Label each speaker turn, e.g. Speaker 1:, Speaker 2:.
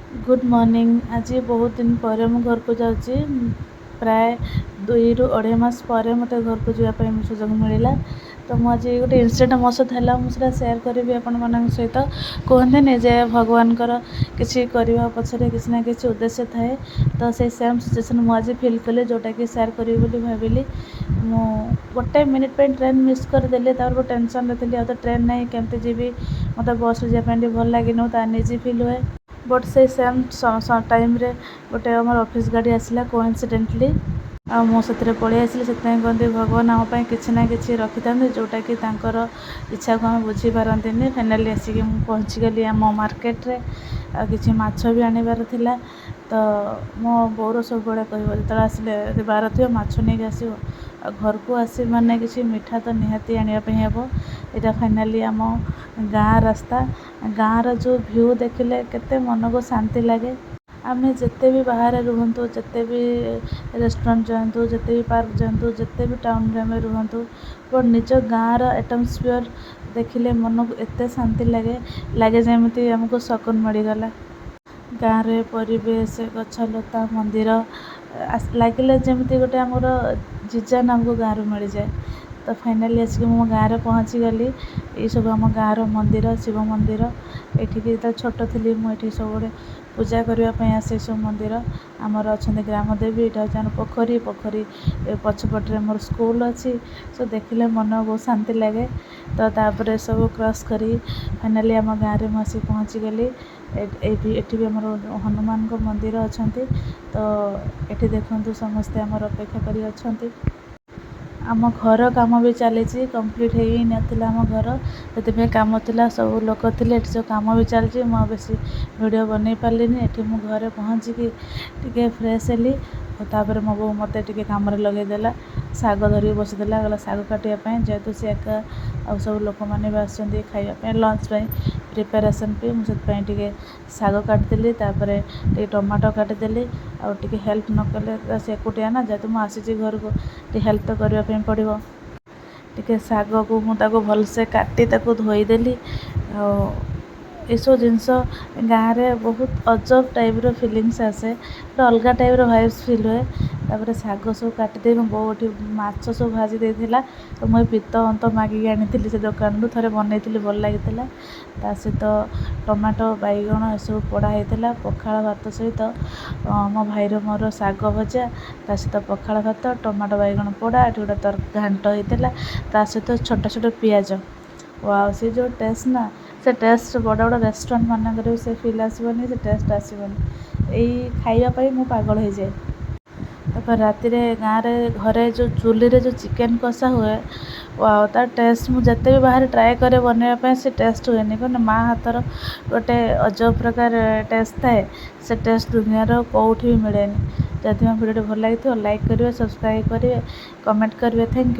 Speaker 1: Good morning. ଆଜି ବହୁତ ଦିନ ପରେ ମୁଁ ଘରକୁ ଯାଉଛି। ପ୍ରାୟ 2ରୁ ଅଢ଼େଇ ମାସ ପରେ ମୋତେ ଘରକୁ ଯିବା ପାଇଁ ସୁଯୋଗ ମିଳିଲା। ତ ମୁଁ ଆଜି ଗୋଟେ ଇନସିଡେଣ୍ଟ ମୋ ସହିତ ହେଲା, ମୁଁ ସେଇଟା ସେୟାର କରିବି ଆପଣମାନଙ୍କ ସହିତ। କୁହନ୍ତିନି ଯେ ଭଗବାନଙ୍କର କିଛି କରିବା ପଛରେ କିଛି ନା କିଛି ଉଦ୍ଦେଶ୍ୟ ଥାଏ, ତ ସେଇ ସେମ୍ ସିଚୁଏସନ୍ ମୁଁ ଆଜି ଫିଲ୍ କଲି, ଯେଉଁଟାକି ସେୟାର କରିବି ବୋଲି ଭାବିଲି। ମୁଁ ଗୋଟେ ମିନିଟ୍ ପାଇଁ ଟ୍ରେନ୍ ମିସ୍ କରିଦେଲି। ତାପରେ ବହୁତ ଟେନସନ୍ରେ ଥିଲି। ଆଉ ତ ଟ୍ରେନ୍ ନାହିଁ, କେମିତି ଯିବି? ମୋତେ ବସ୍ରେ ଯିବା ପାଇଁ ଟିକେ ଭଲ ଲାଗେନି, ମୋତେ ଅନଇଜି ଫିଲ୍ ହୁଏ। ବଟ୍ ସେଇ ସେମ୍ ଟାଇମ୍ରେ ଗୋଟେ ଆମର ଅଫିସ୍ ଗାଡ଼ି ଆସିଲା କୋଇନ୍ସିଡେଣ୍ଟଲି, ଆଉ ମୁଁ ସେଥିରେ ପଳେଇ ଆସିଲି। ସେଥିପାଇଁ କୁହନ୍ତି, ଭଗବାନ ଆମ ପାଇଁ କିଛି ନା କିଛି ରଖିଥାନ୍ତି, ଯେଉଁଟାକି ତାଙ୍କର ଇଚ୍ଛାକୁ ଆମେ ବୁଝିପାରନ୍ତିନି। ଫାଇନାଲି ଆସିକି ମୁଁ ପହଞ୍ଚିଗଲି ଆମ ମାର୍କେଟରେ। ଆଉ କିଛି ମାଛ ବି ଆଣିବାର ଥିଲା। ତ ମୋ ବୋଉର ସବୁବେଳେ କହିବ, ଯେତେବେଳେ ଆସିଲେ ଯଦି ବାର ଥିବ, ମାଛ ନେଇକି ଆସିବ। ଆଉ ଘରକୁ ଆସିବ ମାନେ କିଛି ମିଠା ତ ନିହାତି ଆଣିବା ପାଇଁ ହେବ। ଏଇଟା ଫାଇନାଲି ଆମ ଗାଁ ରାସ୍ତା। ଗାଁର ଯେଉଁ ଭ୍ୟୁ ଦେଖିଲେ କେତେ ମନକୁ ଶାନ୍ତି ଲାଗେ। ଆମେ ଯେତେ ବି ବାହାରେ ରୁହନ୍ତୁ, ଯେତେ ବି ରେଷ୍ଟୁରାଣ୍ଟ ଯାଆନ୍ତୁ, ଯେତେ ବି ପାର୍କ ଯାଆନ୍ତୁ, ଯେତେ ବି ଟାଉନରେ ଆମେ ରୁହନ୍ତୁ, ବଟ୍ ନିଜ ଗାଁର ଆଟମସ୍ଫିୟର ଦେଖିଲେ ମନକୁ ଏତେ ଶାନ୍ତି ଲାଗେ, ଲାଗେ ଯେମିତି ଆମକୁ ସକୁନ ମିଳିଗଲା। ଗାଁରେ ପରିବେଶ, ଗଛ ଲତା, ମନ୍ଦିର ଲାଗିଲେ ଯେମିତି ଗୋଟେ ଆମର ଜୀଜାନ ଆମକୁ ଗାଁରୁ ମିଳିଯାଏ। ତ ଫାଇନାଲି ଆସିକି ମୁଁ ଗାଁରେ ପହଞ୍ଚିଗଲି। ଏଇସବୁ ଆମ ଗାଁର ମନ୍ଦିର, ଶିବ ମନ୍ଦିର। ଏଠିକି ଯେତେବେଳେ ଛୋଟ ଥିଲି, ମୁଁ ଏଠି ସବୁବେଳେ ପୂଜା କରିବା ପାଇଁ ଆସେ। ଏସବୁ ମନ୍ଦିର ଆମର ଅଛନ୍ତି ଗ୍ରାମଦେବୀ। ଏଇଟା ହେଉଛି ଆମର ପୋଖରୀ। ପୋଖରୀ ପଛପଟରେ ମୋର ସ୍କୁଲ ଅଛି। ସୋ ଦେଖିଲେ ମନ ବହୁତ ଶାନ୍ତି ଲାଗେ। ତ ତାପରେ ସବୁ କ୍ରସ୍ କରି ଫାଇନାଲି ଆମ ଗାଁରେ ମୁଁ ଆସି ପହଞ୍ଚିଗଲି। ଏଇଠି ଏଠି ବି ଆମର ହନୁମାନଙ୍କ ମନ୍ଦିର ଅଛନ୍ତି। ତ ଏଠି ଦେଖନ୍ତୁ, ସମସ୍ତେ ଆମର ଅପେକ୍ଷା କରି ଅଛନ୍ତି। ଆମ ଘର କାମ ବି ଚାଲିଛି, କମ୍ପ୍ଲିଟ୍ ହେଇନଥିଲା ଆମ ଘର, ସେଥିପାଇଁ କାମ ଥିଲା, ସବୁ ଲୋକ ଥିଲେ। ଏଠି ସବୁ କାମ ବି ଚାଲିଛି। ମୁଁ ଆଉ ବେଶୀ ଭିଡ଼ିଓ ବନେଇ ପାରିଲିନି। ଏଠି ମୁଁ ଘରେ ପହଞ୍ଚିକି ଟିକେ ଫ୍ରେଶ୍ ହେଲି। ଆଉ ତାପରେ ମୋ ବୋଉ ମୋତେ ଟିକେ କାମରେ ଲଗେଇଦେଲା। ଶାଗ ଧରିକି ବସିଥିଲା, କହିଲା ଶାଗ କାଟିବା ପାଇଁ, ଯେହେତୁ ସେ ଏକା ଆଉ ସବୁ ଲୋକମାନେ ବି ଆସୁଛନ୍ତି ଖାଇବା ପାଇଁ, ଲଞ୍ଚ ପାଇଁ ପ୍ରିପାରେସନ୍ ବି। ମୁଁ ସେଥିପାଇଁ ଟିକେ ଶାଗ କାଟିଦେଲି, ତାପରେ ଟିକେ ଟମାଟୋ କାଟିଦେଲି। ଆଉ ଟିକେ ହେଲ୍ପ ନ କଲେ ସେ ଏକୁଟିଆ ନା। ଯେହେତୁ ମୁଁ ଆସିଛି ଘରକୁ, ଟିକେ ହେଲ୍ପ ତ କରିବା ପାଇଁ ପଡ଼ିବ। ଟିକେ ଶାଗକୁ ମୁଁ ତାକୁ ଭଲସେ କାଟି ତାକୁ ଧୋଇଦେଲି। ଆଉ ଏସବୁ ଜିନିଷ ଗାଁରେ ବହୁତ ଅଜବ ଟାଇପ୍ର ଫିଲିଙ୍ଗସ୍ ଆସେ, ଗୋଟେ ଅଲଗା ଟାଇପ୍ର ଭାଇବ୍ସ ଫିଲ୍ ହୁଏ। ତାପରେ ଶାଗ ସବୁ କାଟିଦେଇ ମୋ ବୋଉ ଏଠି ମାଛ ସବୁ ଭାଜି ଦେଇଥିଲା। ତ ମୁଁ ଏ ପିତ ଅନ୍ତ ମାଗିକି ଆଣିଥିଲି ସେ ଦୋକାନରୁ, ଥରେ ବନେଇଥିଲି, ଭଲ ଲାଗିଥିଲା। ତା ସହିତ ଟମାଟୋ, ବାଇଗଣ ଏସବୁ ପୋଡ଼ା ହେଇଥିଲା। ପଖାଳ ଭାତ ସହିତ ମୋ ଭାଇର ମୋର ଶାଗ ଭଜା, ତା ସହିତ ପଖାଳ ଭାତ, ଟମାଟୋ ବାଇଗଣ ପୋଡ଼ା, ଏଠି ଗୋଟେ ଘାଣ୍ଟ ହେଇଥିଲା, ତା ସହିତ ଛୋଟ ଛୋଟ ପିଆଜ। ୱାଓ, ସେ ଯେଉଁ ଟେଷ୍ଟ ନା, ସେ ଟେଷ୍ଟ ବଡ଼ ବଡ଼ ରେଷ୍ଟୁରାଣ୍ଟ ମାନଙ୍କରେ ବି ସେ ଫିଲ୍ ଆସିବନି, ସେ ଟେଷ୍ଟ ଆସିବନି। ଏଇ ଖାଇବା ପାଇଁ ମୁଁ ପାଗଳ ହେଇଯାଏ। ତାପରେ ରାତିରେ ଗାଁରେ ଘରେ ଯେଉଁ ଚୁଲିରେ ଯେଉଁ ଚିକେନ୍ କଷା ହୁଏ, ୱାଓ, ତା ଟେଷ୍ଟ ମୁଁ ଯେତେ ବି ବାହାରେ ଟ୍ରାଏ କରେ ବନେଇବା ପାଇଁ, ସେ ଟେଷ୍ଟ ହୁଏନି। କାରଣ ମା ହାତର ଗୋଟେ ଅଜବ ପ୍ରକାର ଟେଷ୍ଟ ଥାଏ। ସେ ଟେଷ୍ଟ ଦୁନିଆର କେଉଁଠି ବି ମିଳେନି। ଯଦି ମୋ ଭିଡ଼ିଓଟି ଭଲ ଲାଗିଥିବ, ଲାଇକ୍ କରିବେ, ସବସ୍କ୍ରାଇବ୍ କରିବେ, କମେଣ୍ଟ କରିବେ। Thank you.